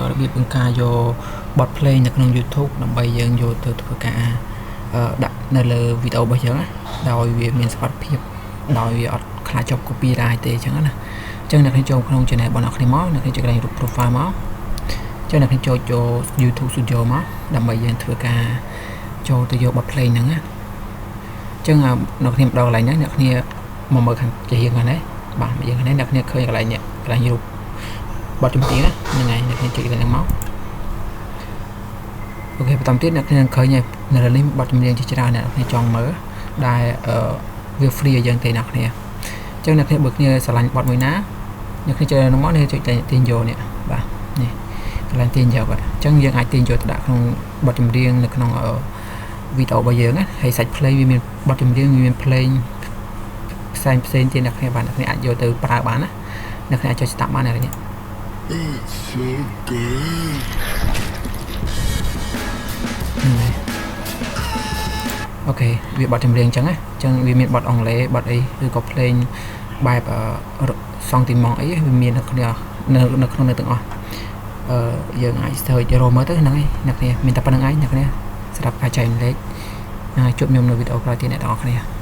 របៀបបង្ការយកបទភ្លេងនៅក្នុង YouTube ដើម្បីយើងយកទៅធ្វើការដាក់នៅលើវីដេអូរបស់យើងណាដោយវាមានសុវត្ថិភាពដោយវាអត់ខ្លាចជាប់ copyright ទេអញ្ចឹងណាអញ្ចឹងអ្នកគ្នាចូលក្នុង channel របស់អ្នកគ្នាមកអ្នកគ្នាចុចកន្លែងរូប profile មកអញ្ចឹងអ្នកគ្នាចូលចូល YouTube Studio មកដើម្បីយើងធ្វើការចូលទៅយកបទភ្លេងហ្នឹងណាអញ្ចឹងអ្នកគ្នាមកដល់កន្លែងហ្នឹងអ្នកគ្នាមកមើលខាងជារៀងខាងនេះបាទមកយើងខាងនេះអ្នកគ្នាឃើញកន្លែងនេះកន្លែងរូបបទចម្រៀងហ្នឹងហើយអ្នកគ្នាចុចកន្លែងហ្នឹងមក OK បន្តទៀតអ្នកគ្នានឹងឃើញហើយនៅលើនេះបទចម្រៀងជាច្រើនអ្នកគ្នាចង់មើលដែលអឺវា free ឲ្យយើងទេអ្នកគ្នាអញ្ចឹងអ្នកគ្នាបើគ្នាស្រឡាញ់បទមួយណាអ្នកគ្នាចុចនៅមកនេះចុចតែទាញយកនេះបាទនេះកន្លែងទាញយកអញ្ចឹងយើងអាចទាញយកទៅដាក់ក្នុងបទចម្រៀងនៅក្នុងវីដេអូរបស់យើងណាហើយសាច់ភ្លេងវាមានបទចម្រៀងវាមានភ្លេងផ្សេងផ្សេងទៀតអ្នកគ្នាបាទអ្នកគ្នាអាចយកទៅប្រើបានណាអ្នកគ្នាអាចចុចស្ដាប់បានអ្នកនេះ It's so good. ហ្នឹងហើយ OK វាបទចម្រៀងអញ្ចឹងណាអញ្ចឹងវាមានបទអង់គ្លេសបទអីឬក៏ភ្លេងបែបអឺសង់ទីម៉ងអីវាមាននៅគ្នានៅនៅក្នុងនៅទាំងអស់អឺយើងអាច search រកមើលទៅហ្នឹងហើយអ្នកគ្នាមានតែប៉ុណ្្នឹងឯងអ្នកគ្នាសម្រាប់ការចែករំលែកហើយជួបខ្ញុំនៅវីដេអូក្រោយទៀតអ្នកទាំងអស់គ្នា។